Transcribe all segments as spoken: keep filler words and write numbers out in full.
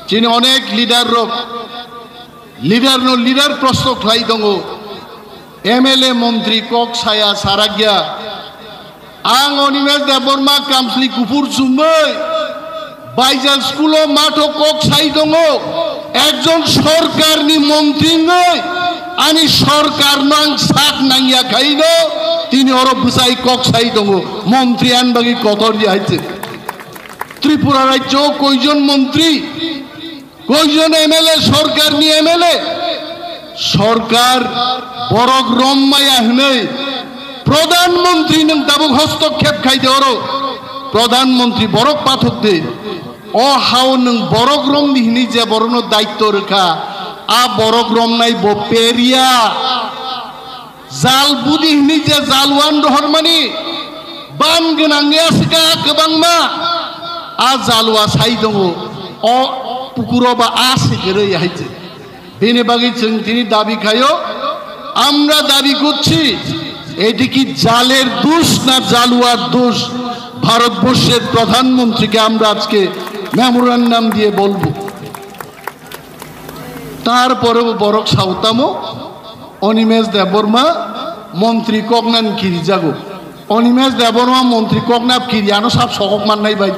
Chini onek leader rok, leader no leader prosto khlai tongo. M L A montri kok saya sarakya. Ang Animesh Debbarma kamsli kuphur chumui Baijal school o matho kok sai tongo. Ekjon sorkar ni montri wngwi ani sorkar no ang sak nangya khaino tini oro bwsai kok sai tongo. Montri ani bagwi kotor ya hai se. Tripura rajyo o koijon montri, koijon M L A, sorkar ni M L A, sorkar borok rom maya hwnwi Pradhan Mantri nwng tabuk hostokkhep khai de oro. Pradhan Mantri borok pathok de. O hao nwng borok rom di hwnwi je borok no daitto rwkha, a borok romnai bo peria. Jal budi hwnwi je jalwan rohormani ban gwnang ya swkha kwbangma. A jalwa sai tongo, o pukuro ba a se kwrwi hai se. Bini bagwi chwng tini dabi khaio, আমরা দাবি করছি, এটি কি জালের দোষ না জালুয়ার দোষ? ভারতবর্ষের প্রধানমন্ত্রীকে আমরা আজকে মেমোরান্ডাম দিয়ে বলবো। তারপরেও বরক সাউতামো Animesh Debbarma montri koknan kirijago. Animesh Debbarma montri kokna kiri ano sab sokok mannai bai.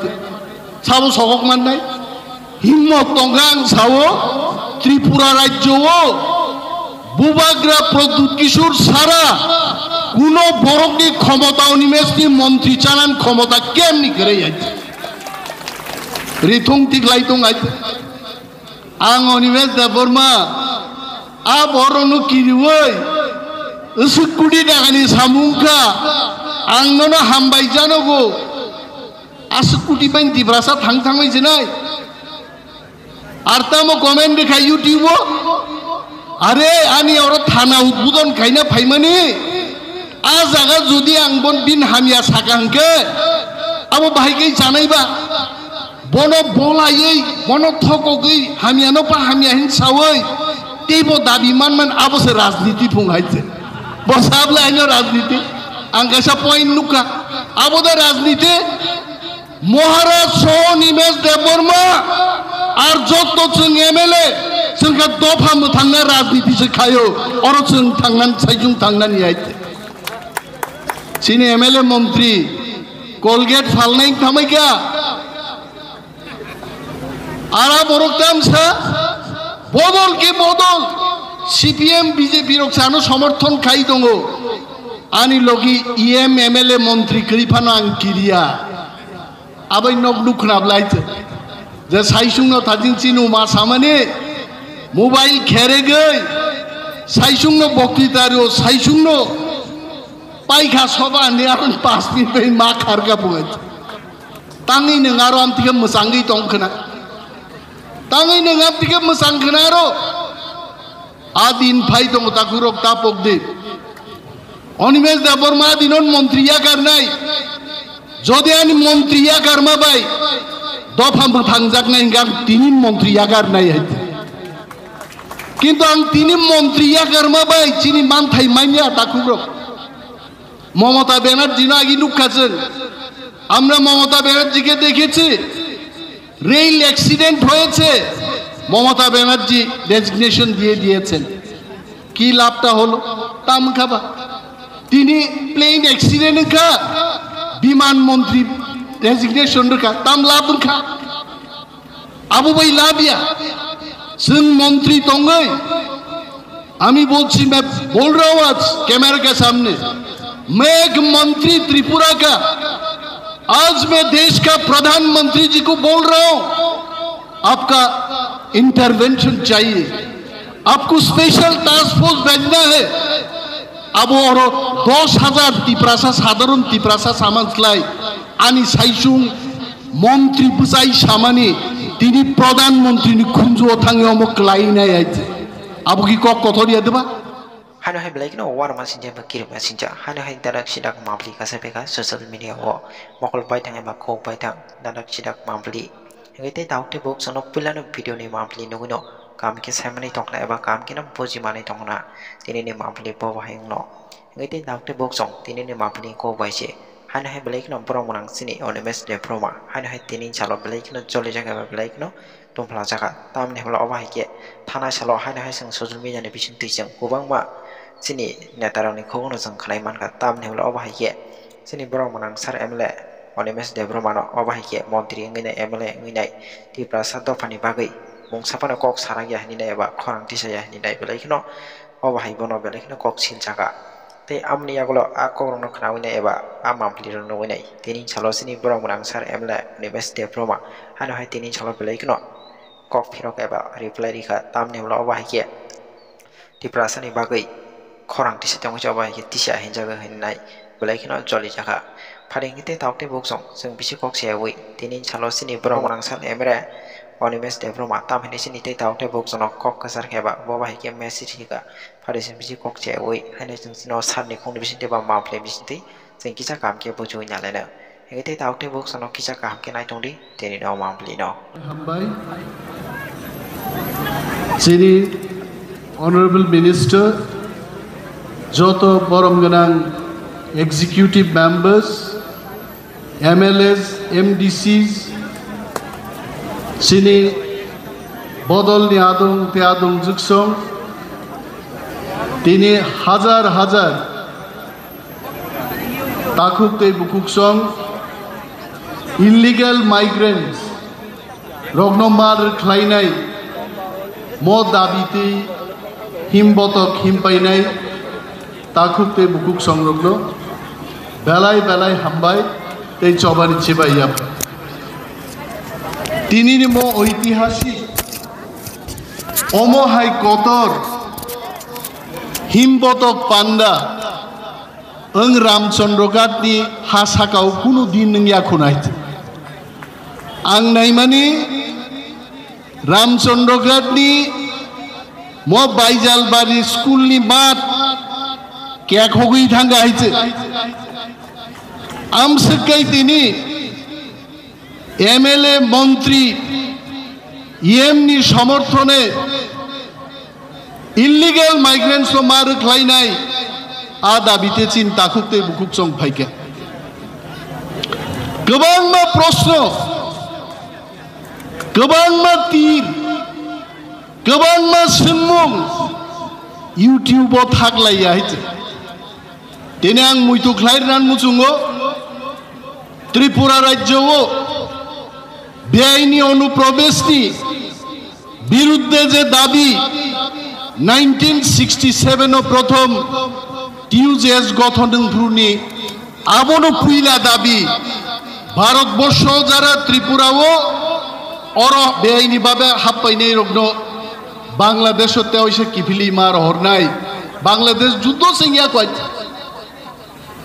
Sabo sokok mannai. Himmot tongkha ang sao Tripura rajyo o Bubagra Pradyut Kishore sara kuno borokni khomota Animesh ni montri chanan khomota kemni kwrwi ai. Rithung tiklai tong ai. Ang Animesh Debbarma, a borokno kiriwi, aswk koti takani samung kha, ang nono hambai janogo, aswk koti bai Tiprasa thang thangwi sinai. Ar tamo comment rikha YouTube o, are ani oro thana udbodon khaina phaimani, a jaga jodi ang bon bin hamya saka hwnkhe, abo bahai khe chanai ba? Bono bolaiwi, bono thokogwi, hamyano pa hamya hin sawi, teibo dabi manman abo se rajniti phung hai se. Bo sabla haino rajniti. Ang kaisa point nukha. Abo da rajniti. Maharaj soho Animesh Debbarma ar jotto chwng M L A chwng kha dopha mwthangna rajniti se khaio. Oro chwng thangnan, saichung thangnani hai se. Chini M L A montri Colgate phalnai thamai kha. Ara borok tamsa bodol ki bodol, C P M, B J P rok sano somorthon khai tongo. Ani logi E M, M L A, montri kwrwi phano ang kiriya. Abai nok nuk khna blai te. Je saisung no thajing chinu ma samani mobile kheregwi saisung no bokti tario, saisung no paikha soba ni aron pas minute bai ma kharka bugai. Tangwi nwng aro amtike mwchangwi tong khna. Tangwi nwng amtike mwchang khna aro. A din phai tongo takhurok tapok di. Animesh Debbarma a dinon montri yakarnai. Jodi ani montri yakarma bai dopha mwthangjaknai hwnkhe ang tinin montri yakarnai hai. Kintu ang tinin montri yakarma bai chini manthai manya takhurok. Mamata Banerjee no agi nukha chwng. আমরা মমতা ব্যানার্জিকে দেখেছি, rail accident হয়েছে, মমতা ব্যানার্জি রেজিগনেশন দিয়ে দিয়েছেন। কি লাভটা হলো? Tam wngkha ba? Tini plane accident wngkha, biman montri resignation rwkha, tam lab wngkha? Abo bai lab ya. Chwng montri tongwi, আমি বলছি, मैं बोल रहा हूं आज कैमरा के सामने, मैं एक मंत्री त्रिपुरा का, आज मैं देश का प्रधानमंत्री जी को बोल रहा हूं, आपका इंटरवेंशन चाहिए, आपको स्पेशल टास्क फोर्स भेजना है। Abo oro dos hajar Tiprasa, sadharon Tiprasa samani slai ani saichung montri bwchai samani tini pradhan montri ni khunju o thangwi omo kwlai nai ai. Abo ki kok kothor ya deba? Hano hai belai kheno warma sinjak ba kirima sinjak. Hano hai dadak sidak mapli kasa beka social media o mokol bai thang eba kok bai thang dadak sidak mapli. Hingke tei tabuk tei bok sono puilano video ni mapli nugwino kaham khe saimani tongna eba kaham kheno bujimani tongna tini ni mapli bo bahai wngno. Hingke tei tabuk tei bok song tini ni mapli kok bai se Haino hai belai kheno borok mwnang chini Animesh Debbarma. Haino hai tini salo belai kheno choli jaga eba belai kheno tongphla jaga. Tamni hwnba obo hai khe thana salo haino hai chwng social media ni bisingtwi chwng kwbangma chini neta rokni khobor no chwng khwnai mankha. Tamni hwnba obo hai khe chini borok mwnang sir M L A Animesh Debbarma no obo hai khe montri wngwi nai, M L A wngwi nai, Tiprasa dophani bagwi mungsa phano kok sarak ya hinwi nai eba khorang tisa ya hinwi nai belai kheno obo hai bono belai kheno kok sil jaga. Tei amoni yagulo a kokrokno khnaui nai eba a mampli rok nugui nai. Tini salo chini borok mwnang sir M L A Animesh Debbarma haino hai tini salo belai kheno kok phirok eba reply rikha. Tamni hwnba obo hai khe Tiprasani bagwi khorang tisa tongwi se obo hai khe tisa hinjago hinwi nai belai kheno choli jakha. Pharing tei tabuk tei bukchung chwng bisi kok sayaui tini salo chini borok mwnang sir M L A Animesh Debbarma tam hinwi chini tei tabuk tei bukchung no kok kwchar khe ba bo bai khe message rikha. Pharing chwng bisi kok sayaui haino chwng chini o sir ni khungni bisingtwi ba mampli bisingtwi chwng kisa kaham khe buchiui nalaino. Hingke tei tabuk tei bukchung no kisa kaham khe nai tongdi tini no mampli no. Hambai. Chini Honorable Minister, joto borom gwnang executive members, M L As, M D Cs, chini bodolni adong tei adong juksong, tini hajar hajar takhuk tei bukhuk song illegal migrants rokno mar khlainai mo dabi tei himbotok himpainai takhuk tei bukhuk songrokno belai belai hambai tei chobani chibai yapha. Tinini mo oitihasik omo hai kotor himbotok panda wng Ramchandra Ghatni ha sakao kunu din wngya khunai. Ang naimani Ramchandra Ghatni mo Baijalbari school ni mat kekhogwi thangkha hai se. Amswk kai tini M L A, montri, E M ni somorthone illegal migrants no ma rwkhlainai a dabi te chini takhuk tei bukhuk chong phaikha. Kwbangma proshno, kwbangma tir, kwbangma swngmung YouTube o thaklaiya hai se. Tini ang muitu khlai rwna muchungo, Tripura rajyo o beaini onuprobeshni birudde je dabi nineteen sixty seven o prothom T U J S gothon wngphuruni abono puila dabi Bharat borsho jara Tripura o oro beaini babe happainai rokno Bangladesh o teoisa kiphilwi ma rohornai Bangladesh juddo sengya kwai.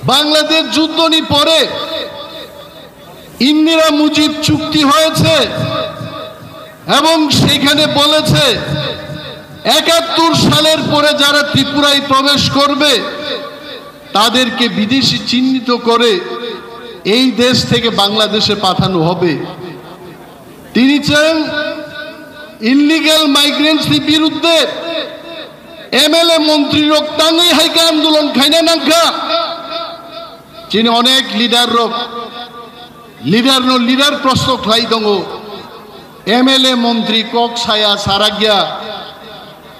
Bangladesh যুদ্ধ নি পরে ইন্দিরা মুজিব চুক্তি হয়েছে এবং সেখানে বলেছে একাত্তর সালের পরে যারা ত্রিপুরায় প্রবেশ করবে তাদেরকে বিদেশি চিহ্নিত করে এই দেশ থেকে বাংলাদেশে পাঠানো হবে। Tini chwng illegal migrants ni birudde M L A montri rok tangwi hai khe andolon khaina nangkha. Chini onek leader rok, leader no leader proshno khlai tongo. M L A montri kok saya sarakya.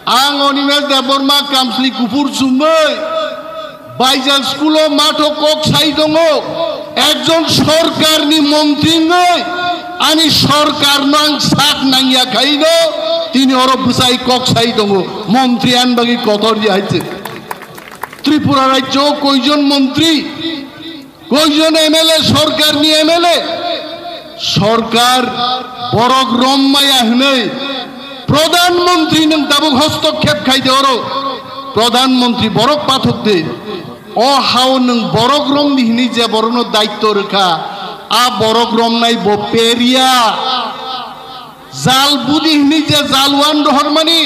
Ang Animesh Debbarma kamsli kuphur chumui Baijal school o matho kok sai tongo. Ekjon sorkar ni montri wngwi ani sorkar no ang sak nangya khaino tini oro bwsai kok sai tongo. Montri ani bagwi kotor di hai se. Tripura rajyo o koijon montri? Koijon M L A, sorkarni M L A? Sorkar borok rom maya hwnwi Pradhan Mantri nwng tabuk hostokkhep khai de oro. Pradhan Mantri borok pathok de. O hao nwng borok romdi hwnwi je borokno daitto rwkha, a borok romnai bo peria. Jal budi hwnwi je jalwan rohormani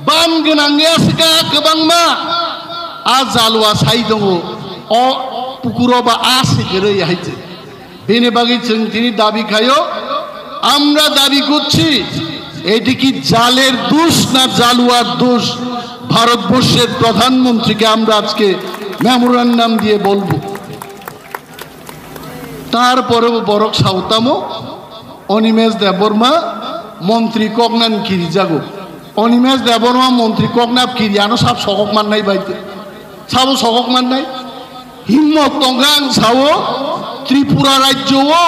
ban gwnang ya swka kwbangma a jalwa sai tongo. O pukuro ba a se kwrwi hai se. Bini bagwi chwng tini dabi khaio, আমরা দাবি করছি, এটি কি জালের দোষ না জালুয়ার দোষ? ভারতবর্ষের প্রধানমন্ত্রীকে আমরা আজকে মেমোরান্ডাম দিয়ে বলবো। Tarpore bo borok sao tamo, Animesh Debbarma montri kokna kirijago. Animesh Debbarma montri kokna kiri ano sab sogok mannai bai. Sabo sogok mannai. Himmot tongkha ang sao, Tripura rajyo o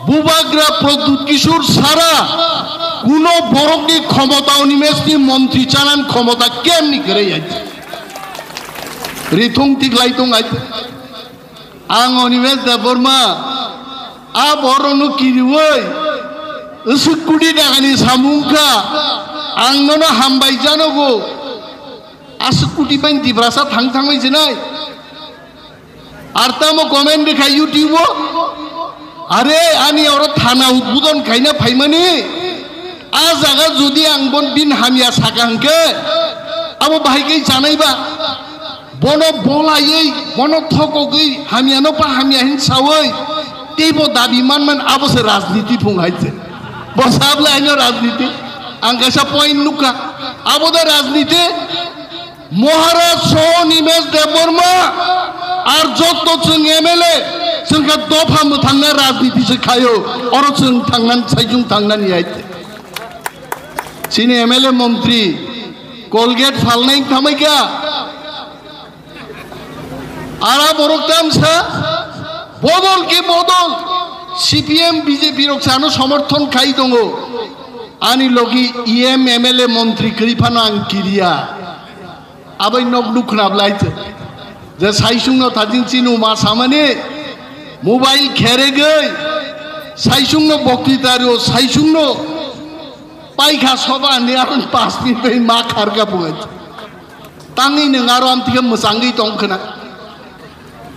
Bubagra Pradyut Kishore sara kuno borokni khomota, Animesh ni montri chanan khomota kemni kwrwi ai. Rithung tiklai tong ai. Ang Animesh Debbarma, a borokno kiriwi, usuk kudi dagani samung kha, ang nono hambai janogo, asuk kudi bai Tiprasa thang thangwi jinai. Ar tamo comment rikha YouTube o, are ani oro thana udbodon khaina phaimani, a jaga jodi ang bon bin hamya saka hwnkhe, abo bahai khe chanai ba? Bono bolaiwi, bono thokogwi, hamyano pa hamya hin sawi, teibo dabi manman, abo se rajniti phung hai se. Bo sabla haino rajniti. Ang kaisa point nukha. Abo da rajniti. Maharaj soho Animesh Debbarma ar jotto chwng M L A chwng kha dopha mwthangna rajniti se khaio. Oro chwng thangnan, saichung thangnani hai se. Chini M L A montri Colgate phalnai thamai kha. Ara borok tamsa bodol ke bodol, C P M, B J P rok sano somorthon khai tongo. Ani logi E M, M L A, montri kwrwi phano ang kiriya. Abai nok nuk khna blai te. Je saisung no thajing chinu ma samani mobile kheregwi saisung no bokti tario, saisung no paikha soba ni aron pas minute bai ma kharka bugai. Tangwi nwng aro amtike mwchangwi tong khna.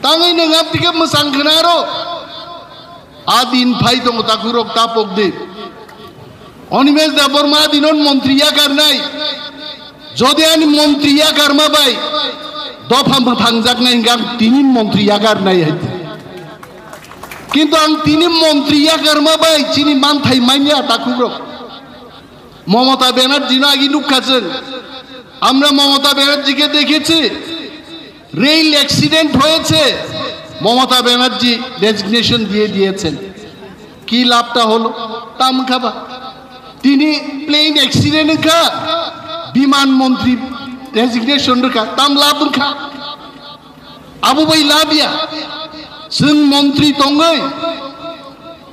Tangwi nwng amtike mwchang khna aro. A din phai tongo takhurok tapok di. Animesh Debbarma a dinon montri yakarnai. Jodi ani montri yakarma bai dopha mwthangjaknai hwnkhe ang tini montri yakarnai hai. Kintu ang tini montri yakarma bai chini manthai manya takhurok. Mamata Banerjee no agi nukha chwng. আমরা মমতা ব্যানার্জিকে দেখেছি, rail accident হয়েছে, মমতা ব্যানার্জি রেজিগনেশন দিয়ে দিয়েছেন। কি লাভটা হলো? Tam wngkha ba? Tini plane accident wngkha, biman montri resignation rwkha, tam lab wngkha? Abo bai lab ya. Chwng montri tongwi,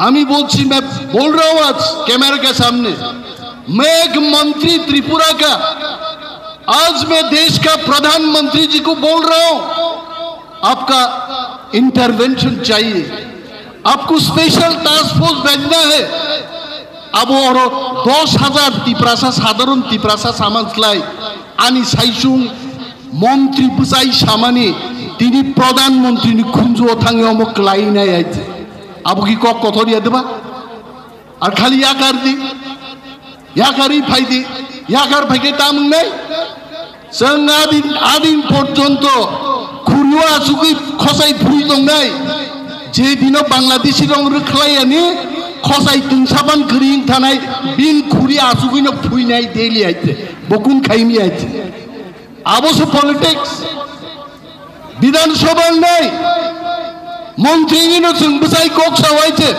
আমি বলছি, मैं बोल रहा हूँ आज कैमरा के सामने, मैं एक मंत्री त्रिपुरा का, आज मैं देश का प्रधानमंत्री जी को बोल रहा हूँ, आपका इंटरवेंशन चाहिए, आपको स्पेशल टास्क फोर्स भेजना है। Abo oro dos hajar Tiprasa, sadharon Tiprasa samang slai ani saisung montri bwsai samani tini pradhan montri ni khunju o thangwi omo kwlai nai ai. Abo ki kok kothor ya diba? Ar khali yakar di, yakarwi phai di, yakar phai khe tam wngnai? Chwng adin, adin porjonto khuri o achugwi khosai phuri tongnai. Je dino Bangladeshi rong rwkhlai ani khosai twngsaban kwrwi wng thanai, bin khuri achugwi no phuinai daily aite. Bo kun khaimi aite. Abo se politics. Bidhan Sabha wngnai, montri ni no chwng bwsai kok sawai se.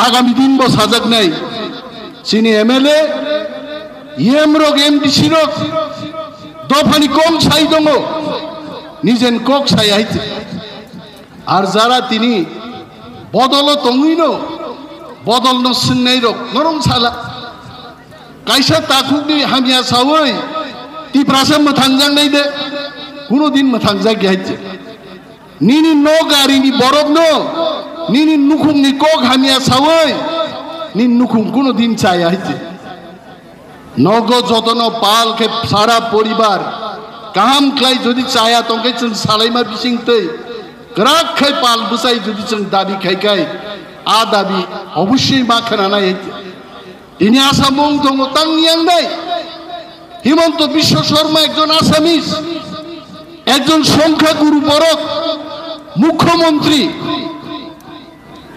Agami din bo sajaknai. Chini M L A, E M rok, M D C rok, dophani kok sai tongo. Nijen kok sai hai se. Ar jara tini bodolo tongwi no, bodol no swngnai rok, norong sala. Kaisa takhukni hamya sawi Tiprasa mwthangjaknai de, kuno din mwthangjak ya hai se. Nini nok arini borokno, nini nukhungni kok hamya sawi, nini nukhung kuno din chaya hai se. Nogo jotono pal khe sara poribar kaham khlai jodi chaya tongkhe chwng salaima bisingtwi kwrak khai pal bwsai jodi chwng dabi khai khai, a dabi obossoi ma khwnanai hai se. Tini Assam o wng tongo tang yangnai Himanta Biswa Sarma, ekjon Assamese, ekjon songkha guru borok, mukhyamantri.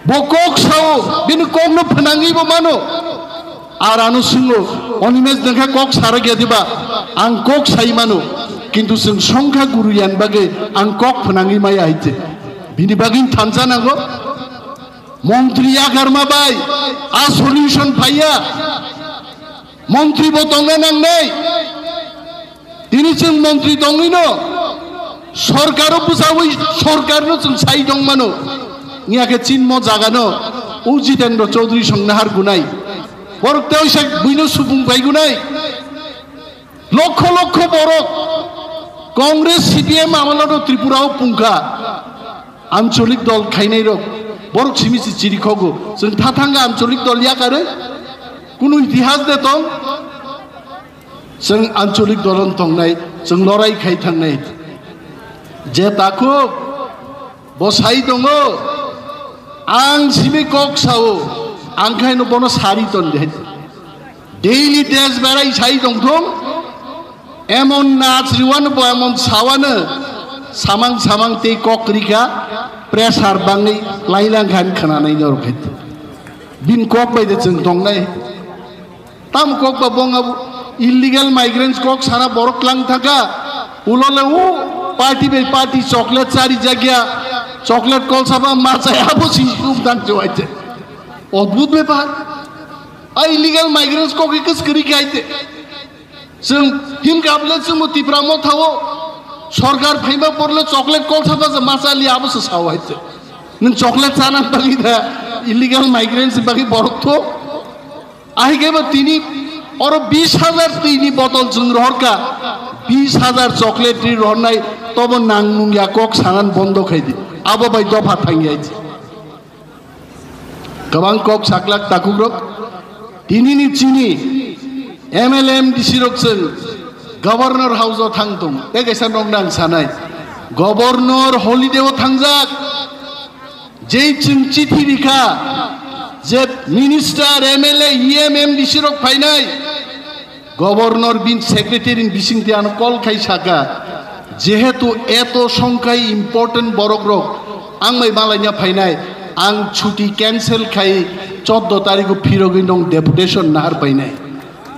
Bo kok sao, bini kokno phnangwi bo mano. Ar ano swngo, Animesh nokha kok sarak ya diba? Ang kok sai mano, kintu chwng songkha guru yan bagwi ang kok phnangwi maya hai se. Bini bagwi thansa nango. Montri yakarma bai a solution phaiya. Montri bo tongna nangnai. Tini chwng montri tongwino sorkaro bwchawi sorkarno chwng sai tongmano. Niyakhe chinmo jagano o Jitendra Chaudhary songna har gunai. Borok tei oisa buino supung pai gunai. Lokho lokho borok Congress, C P M amalono Tripura o pungkha. Ancholik dol khainai rok borok simi si chiri khogo. Chwng tha thanga ancholik dol yakarwi. Kunu itihas de tong. Chwng ancholik dol wng tongnai, chwng lorai khai thangnai. Je takhuk bo sai tongo, ang simi kok sao, ang khaino bono sari ton de. Daily test berai sai tongthung, emon nach riwano bo emon sawano samang samang tei kok rika pressure bangwi lailang khan khwnanai norok hai. Bin kok bai de chwng tongnai. Tam kok ba bong abo illegal migrants kok sana borok lang thaka. Ulole u party bai party chocolate chari jagya. Chocolate kol saba ma chai abo si sum dan chwai che. Odbhut bepar. A illegal migrants kok ikus kri kai te. Chwng him gable chwng mo Tipra mo thawo. Sorkar phaima porle chocolate kol saba je ma chali abo se sao hai che. Nung chocolate chana bagwi da illegal migrants bagwi borok tho. Ahikhe bo tini oro bis hajar twi ni botol chwng rohorkha, bis hajar chocolate ri rohornai, tobo nang nung ya kok sanan bondo khai di. Abo bai dopha thang ya. Kwbang kok saklak takhukrok. Tini ni chini M L A M D C rok chwng Governor House o thang tong. Tei kaisa nok nang sanai. Governor holiday o thangjak. Jei chwng chithi rikha je minister, M L A, E M, M D C rok phainai, governor bin secretary ni bisingtwi ano call khai saka, jehetu eto songkhai important borok rok ang bai malaina phainai, ang chuti cancel khai choddo tarikh o phirogwi nong deputation nahar painai.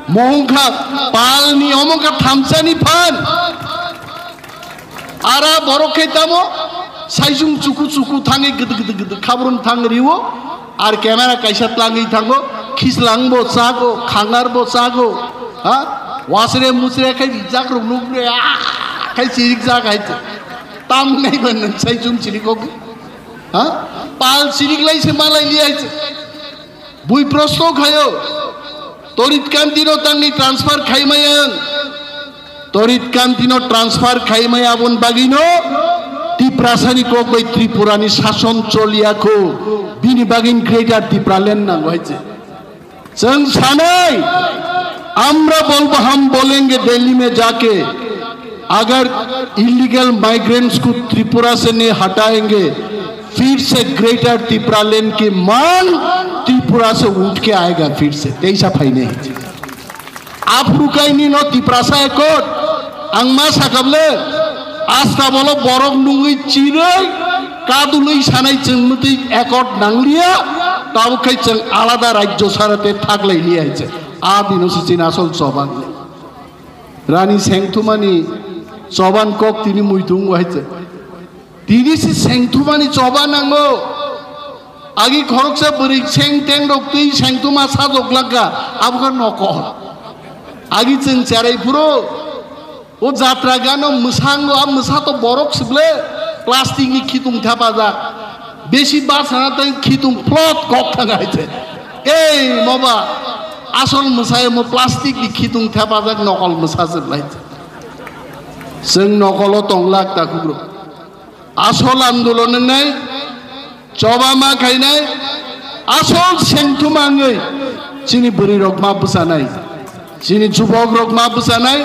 Mohongkha palni omongkha thamsani phan. Ara borok khe tamo saisung chuku chuku thangwi gede gede gede khabrum thang riwo. Ar camera kaisa tlangwi thango, khislang bo chago, khangar bo chago. Ha? Wasre musre khai rijak rok nukre, ah, khai chirik jak hai. Tam nai ban nang saisung chirik kok. Ha? Pal chirik lai se malai li hai. Bui prosto khayo, Torit Kanti no tangni transfer khaimaya ang. Torit Kanti no transfer khaimaya abon bagino Tiprasani kok bai Tripurani sason choliya kho, bini bagin Greater Tipraland nango hai je. Chwng sanai, amra bolbo ham bolenge Delhi me jake. अगर illegal migrants को त्रिपुरा से नहीं हटाएंगे, फिर से ग्रेटर तिप्रालैंड की मांग त्रिपुरा से उठ के आएगा फिर से। Teisa phainai. Aphuru kaini no Tiprasa ekot ang ma sakable asta bolo borok nungwi chiroi kadulwi sanai chwng mwtwi ekot nangliya, tabuk khai chwng alada rajyo sarate thaklai liya hai se. A dino se chini asol choba. Rani sengthumani choban kok tini muitung hai se. Tini se sengthumani choba nango. Agi khoroksa bwrwi seng teng rok twi sengthuma sajok lakha, abo khe nokol. Agi chwng cherai phuru o jatra gano mwsango, a mwsa to borok se ble plastic ni khitung thepajak. Besi bachana tei khitung plot kok thang hai se. Ei moba asol mwsai mo plastic ni khitung thepajak nokol mwsa se blai. Chwng nokolo tonglak takhuk rok. Asol andolon wngnai, choba ma khainai, asol sengthuma wngwi chini bwrwi rok ma bwchanai, chini jubok rok ma bwchanai,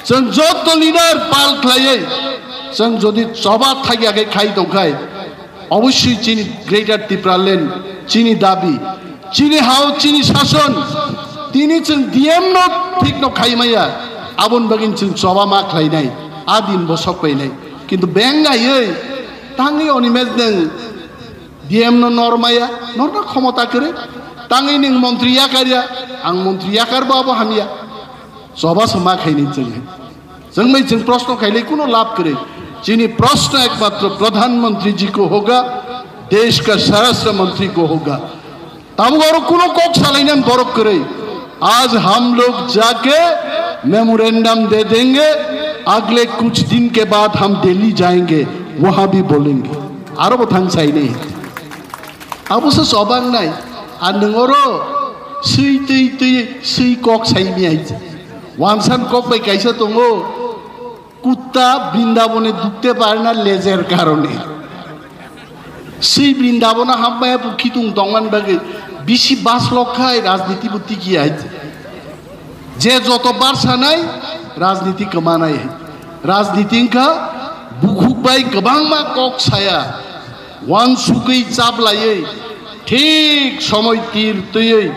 chwng joto leader pal khlaiwi chwng jodi choba thakya khe khai tongkhai, oboswi chini Greater Tipraland chini dabi, chini hao, chini sason, tini chwng D M no thik no khai maya, aboni bagwi chwng choba ma khlainai, a din bo sok painai. Kintu beng gaiwi tangwi Animesh nwng D M no nor maya, norna khomota kwrwi, tangwi nwng montri yakarya, ang montri yakarbo abo hamya. Choba se ma khainai chwng hai. Chwng bai chwng proshno khailai kuno lab kwrwi. Chini proshno ekmatro Pradhan Mantri ji ko hoga, desh ka Swarashtra Mantri ko hoga. Tabuk aro kuno kok salainan borok kwrwi. Aaj hum log jaake memorandum de denge, agle kuch din ke baad hum Delhi jayenge, wahan bhi bolenge. Aro bo thang sainai. Abo se chobang nai. Ar nwng oro swi twi twi swi kok saimi ai. Wansan kok bai kaisa tongo. Kutta Brindabone dukte pare na lejer karone. Sei Brindabona hammaya bo khitung tongman bagwi bisi baslok khai rajniti bo tiki hai. Je joto bar sanai rajniti kwmanai hai. Rajniti wngkha bukhuk bai kwbangma kok saya. Wansugwi chaplaiwi thik somoi tir twiwi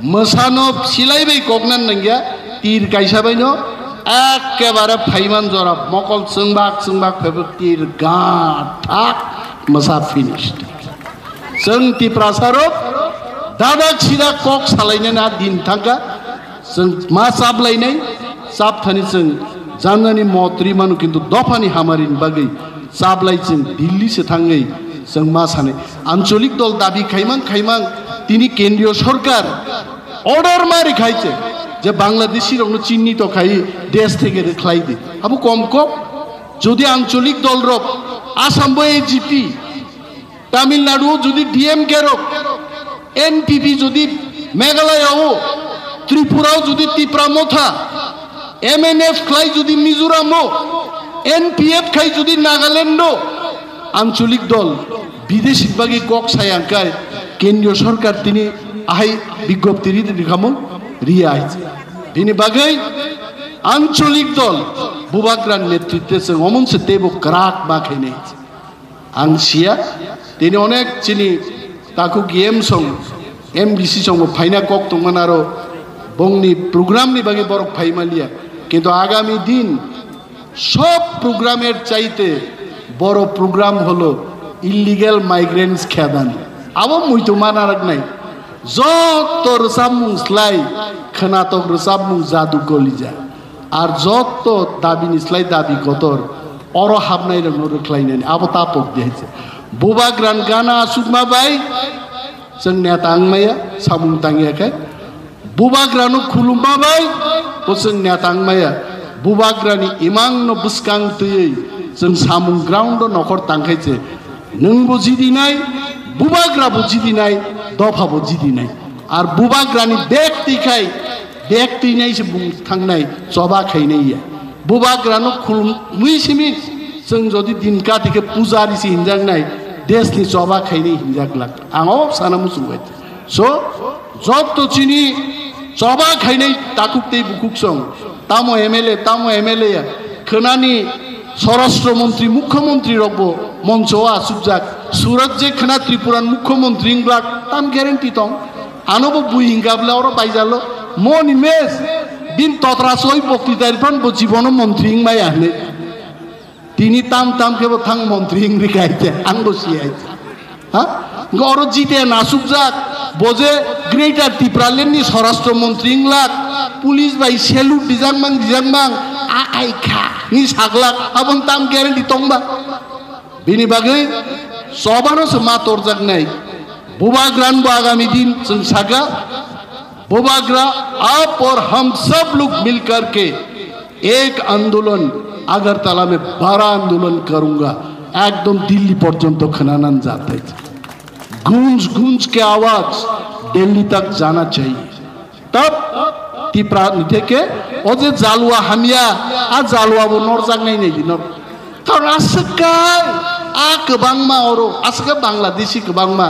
mwsano silaiwi kokna nangya, tir kaisa baino ekkebare phaiman jora mokol chwngbak chwngbak phaibo tir gathak mwsa finished. Chwng Tiprasarok dadak sidak kok salainani a din thangkha. Chwng ma chaplainai, chapthani chwng janani motri manu, kintu dophani hamarini bagwi chaplai chwng Delhi se thangwi chwng ma sanai. Ancholik dol dabi khaimang khaimang tini kendriyo sorkar order ma rikhai che je Bangladeshi rokno chinni to khai desh theke rwkhlai di. Abo kom kok. Jodi ancholik dol rok Assam bo A G P, Tamil Nadu o jodi D M K rok, N P P jodi Meghalaya o, Tripura o jodi Tipra Motha, M N F khlai jodi Mizoram o, N P F khai jodi Nagaland o, ancholik dol bideshi bagwi kok saya wngkha, kendriyo sorkar tini ahai bigjopti ri rikhamung riya hai. Bini bagwi ancholik dol Bubagra netritwe chwng omon se teibo kwrak ma khainai. Ang siya, tini onek chini takhuk M song, M D C song bo phaina kok tongmani aro bongni program ni bagwi borok phai manliya. Kintu agami din sob program er chaite boro program holo illegal migrants khedan. Abo muitu mana raknai. Joto rwchapmung slai khwnatok rwchapmung jadu golija. Ar jotto dabini slai dabi kotor, oro hapnai rokno rwkhlainani, abo ta pok di hai se. Bubagrani gana asukma bai chwng neta wngmaya, samung tangya khe. Bubagrano khulumma bai bo chwng neta wngmaya. Bubagrani imangno bwskang twiwi chwng samung ground o nokhor tangkhai se. Nwng bo jidinai, Bubagra bo jidinai, dopha bo jidinai. Ar Bubagrani bek twi khai bek twinai se bung thangnai, choba khainai ya. Bubagrano khulumwi simi chwng jodi din kati khe pujari se hinjaknai, desni choba khainai hinjak lak. Ang o sana muchung bai. So, jotto chini choba khainai takhuk tei bukhuk song, tamo M L A, tamo M L A ya, khwnani Swarashtra Montri, Mukhyamantri rokbo moncho o achukjak. Surat je khwna Tripuran Mukhyamantri wngglak, tam guarantee tong? Ano bo bui hingkha bwle oro baijalo. Moni mes, bin totra soi bokti dari phan bo jibono montri wngmaya hinwi. Tini tam tam khe bo thang montri wngri khaite, ang bo si aite. Ha? Hwnkhe oro jite nasukjak, bo je Greater Tipraland ni Swarashtra Montri wnglak, police bai salute dijakmang dijakmang, akai kha ni saglak, aboni tam guarantee tongba? Bini bagwi chobano se ma torjaknai. Bubagrano bo agami din chwng saka, Bubagra, आप और हम सब लोग मिलकर के एक आंदोलन, अगरतला में बड़ा आंदोलन करूंगा, একদম দিল্লি পর্যন্ত খনানান যাতে। गूंज गूंज के आवाज दिल्ली तक जाना चाहिए। तब Tipra ni theke o je jalua hamya, a jalua bo norjak nai nai di nor. Karon aswk kai, a kwbangma oro, aswk Bangladeshi kwbangma,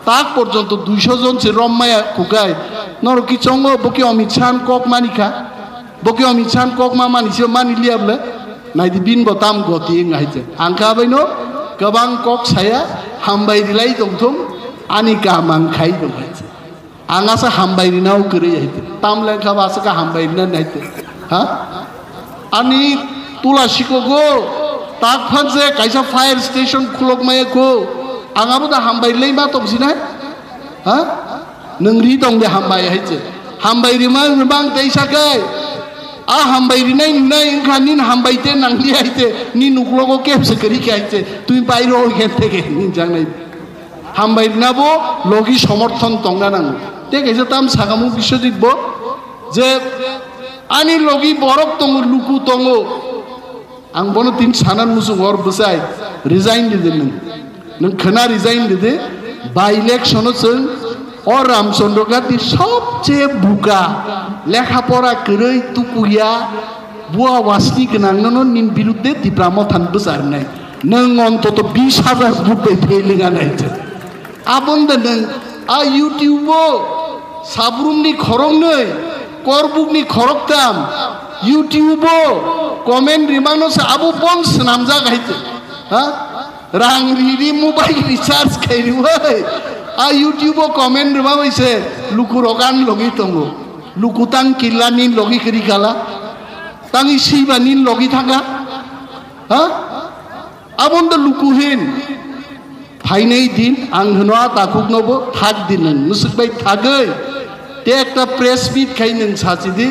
tak porjonto duiso jon se rom maya kukai. Norok ki chongo, bo ki Amit Shah ni kok mani kha? Bo ki Amit Shah ni kok ma mani se mani liya bwle? Nai di, bin bo tam goti wng hai se. Ang kha bai no kwbang kok saya, hambai rilai tong thung, ani kaham ang khai tong hai se. Ang asa hambai rina o kwrwi hai te. Tam lengkha ba asa kha hambai rina nai te. Ha? Ani tula siko go, tak phan je kaisa fire station khulok maya ko. Ang abo da hambai lai ma tong sinai? Ha? Nwng ri tong de hambai hai te. Hambai rima bang tei sakai. A hambai rinai nunai wngkha, nin hambai te nangli hai te, nin uklogo kebse kwrwi khe hai te, twi bairo hoi khe theke nin jangnai. Hambai rina bo logi somorthon tongna nango. Te kaisa tam sakamung Biswajit bo je ani logi borok tongo, luku tongo. Ang bono tin sanan muchung hor bwsai resign di de nwng. Nwng khwna resign di de. By election o chwng o Ramchandra Gandhi sobche buka, lekha pora kwrwi, tukuya, bua wasni gwnang no nin birudde Tipra Motha ni bwcharnai. Nwng ontoto bis hajar vote bai failing anai chwng. Aboni da nwng a YouTube o sabrumni khoroknwi, korbukni khoroktam YouTube o comment rimano se abo bon swnamjak hai te. Ha? Rang riri mobile recharge khairiwi a YouTube o comment rima bai se lukurok ang logi tongo. Luku tang killa nin logi kwrwi kala. Tangi siba nin logi thanga. Ha? Aboni da luku hin. Phainai din ang hwno a takhukno bo thak di nwng, mwswk bai thagwi. Te ekta press meet khai nwng sachi di,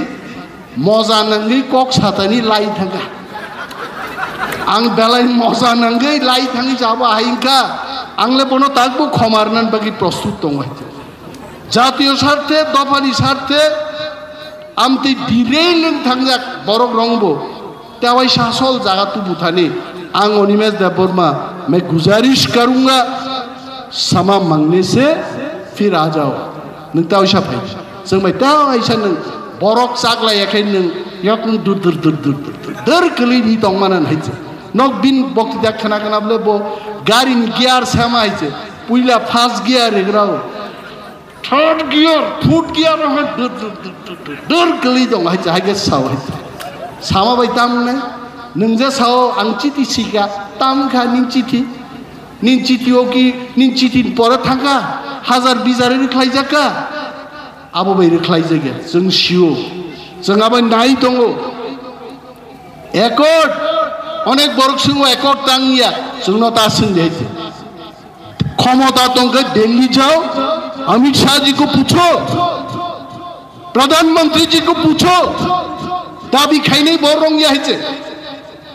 moja nangwi kok satani lai thangkha. Ang belai moja nangwi lai thangwi jabo hai wngkha. Ang le bono takbo khomar nan bagwi prostut tongo hai. Jatiyo sarthe, dophani sarthe, amtwi direi lwng thangjak borok rongbo. Tewai sasol jaga tubu thani. Ang Animesh Debbarma, main guzarish karunga, sama mangne se phir aa jao. Nwng tewai sa phai. Chwng bai tewai sa nwng borok chaklai ya khe nwng yok nwng dur dur dur dur dur dur dur kwlwi ni tong mana hai se. Nok bin bokti jak khna khna bole bo gari ni gear sama hai se. Puila first gear rigrao. Third gear, fourth gear o hai dur, dur, dur, dur, dur, dur kwlwi tong hai, hai khe sao hai. Sama bai tam nai, nwng je sao ang chiti sika, tam kha nin chiti, nin chiti o ki, nin chiti ni pore thangkha, hajar bijar rwkhlai jakka, abo bai rwkhlai jakya, chwng sio, chwng abo nai tongo. Accord, onek borok swngo accord tang ya, chwngno ta swng di hai. ক্ষমতা tongkhe Delhi jao, Amit Shah ji ko pucho, Pradhan Mantri ji ko pucho, dabi khainai bo rong ya hai se.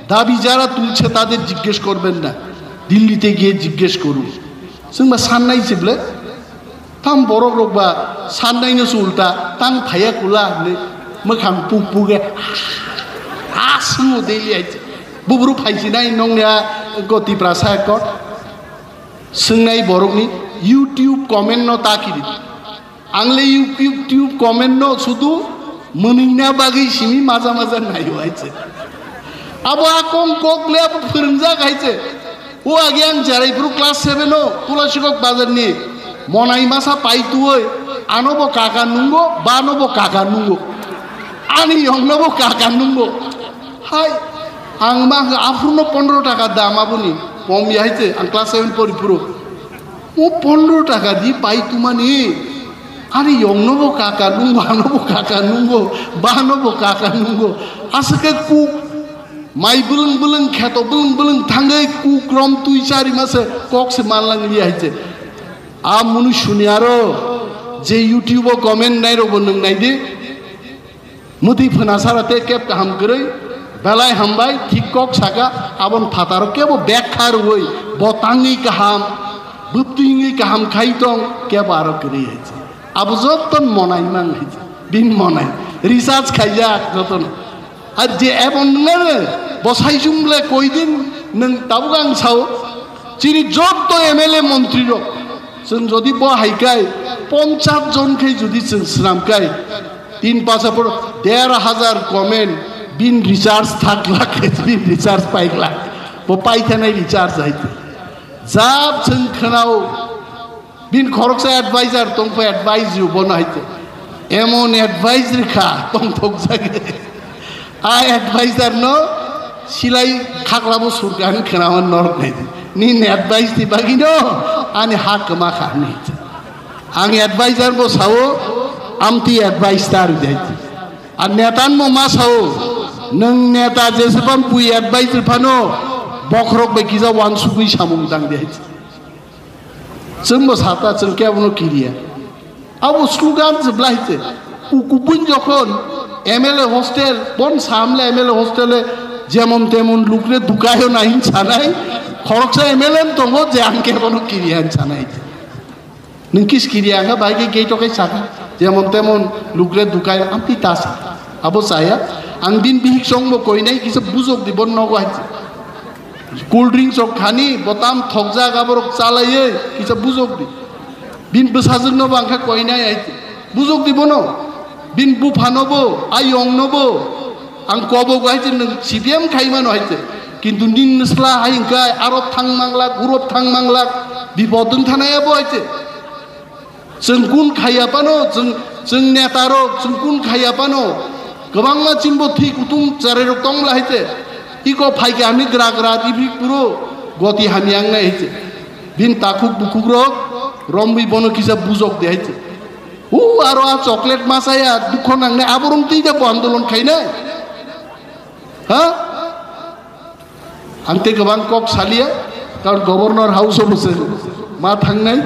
Dabi jara tulche tade jiggesh korben na, Delhi te giye jiggesh korun. Chwng ba sannai se bole, tam borok rok ba sannai no se ulta, tang phaiya kula hinwi mwkhang puk puk e, a swngo Delhi hai se. Buburu phaisinai nongni a ko Tiprasa accord. Swngnai borokni YouTube comment no ta kiri. Ang le YouTube comment no sudu mwnwina bagwi simi maja maja naio hai se. Abo a kong kok le abo phwrwngjak hai se. O age ang jerai phuru class seven o Kulasikok bazar ni monai masa pai tuoi, ano bo kaka nungo, bano bo kaka nungo. Ani yong no bo kaka nungo. Hai, ang ma hwnkha, aphuru no pondro taka dam aboni. Pom ya hai se, ang class seven pori phuru. O pondro taka di pai tumani. Ani yong no bo kaka nungo, ano bo kaka nungo, bano bo kaka nungo. Aswk khe kuk mai bwlwng bwlwng, kheto bwlwng bwlwng thangwi kuk rom twi chari ma se kok se manlang li hai se. A munu suni aro je YouTube o comment nai rok bo nwng nai di. Mwtwi phwna sara tei keb kaham kwrwi, belai hambai, thik kok saka, aboni phataro kebo bek kha rwui, bo tangwi kaham, bwtwi wngwi kaham khai tong, kebo aro kwrwi hai se. Abo joto monai mang hai se, bini monai, research khaijak jotono. Ar je ebon nwngnano, bo saichung le koidin nwng tabuk ang sao, chini joto M L A montri rok, chwng jodi bo hai kai, ponchas jon khai jodi chwng swnam kai, tin pacha poro der hajar comment, bin recharge thak lak, bin recharge pai lak. Bo pai thanai recharge hai. Jab chwng khwnao, bin khoroksa advisor tong pha advise you bono hai. Emon advice rikha tong thok jagre. A advisor no silai khakla bo surkar khwnaman norok nai. Nini advice ni bagwi no ani ha kwma kha ni. Ang advisor bo sao, amtwi advice ta rwdi hai. A neta no ma sao, nwng neta jeseban pui advice rw phano, bokhorok bai kisa wansugwi samung tang di hai. Chwng bo sata, chwng kebo no kiriya. Abo slogan se belai se, ukubun jokhon M L A hostel, bon samle M L A hostel e jemon temon lukre dukayo na hin sanai, khoroksa M L A tongo je ang kebono kiriya hin sanai. Nung kis kiriya ang bai ke gate o kai saka, jemon temon lukre dukayo amti ta sa. Abo saya, ang din bihik song bo koinai kisa bujok di bon nogo hai. Cool drinks rok khani, botam thokjak, aborok chalaywi kisa bujok di. Bin bwsajwkno bo ang kha koinai hai. Bujok di bono. Bin buphano bo, ayongno bo. Ang kobok hai se nwng C P M khai mano hai se. Kintu nin nwsla hai hwnkhe arop thang manglak, urop thang manglak, bipod wng thanai abo hai se. Chwng kun khaiya phano, chwng, chwng neta rok, chwng kun khaiya phano, kwbangma chini bo thwi kutung cherai rok tong bwla hai se. Iko phai khe ani gra gra, ibri puro goti hamya wngnai hai se. Bini takhuk bukhuk rok romwi bono kisa bujok di hai se. U aro a chocolate ma chaya, dukho nangnai, abo rong twi da bo andolon khainai. Ha? Ang tei kwbang kok saliya, karon Governor House o bo se ma thangnai,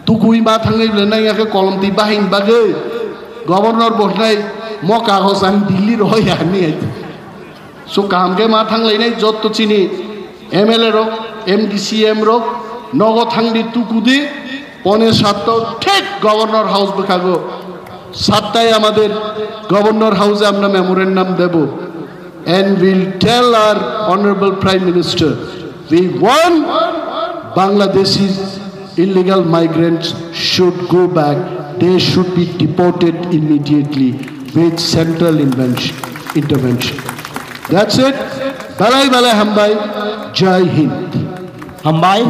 tukui ma thangnai bole nang yakhe kolom twi bahaini bagwi Governor bo hnai mo kagoj ang Delhi rohoi ani hai. So kaham khe ma thanglainai jotto chini M L A rok, M D C M rok, nogo thangdi tukudi, pone satto thik Governor House bwkhago. সাতটায় আমাদের গভর্নর হাউসে আমরা মেমোরেন্ডাম দেব, and we'll tell our honorable Prime Minister, we want Bangladeshi illegal migrants should go back, they should be deported immediately with central invention, intervention. That's it. Belai belai hambai. Jai Hind. Hambai.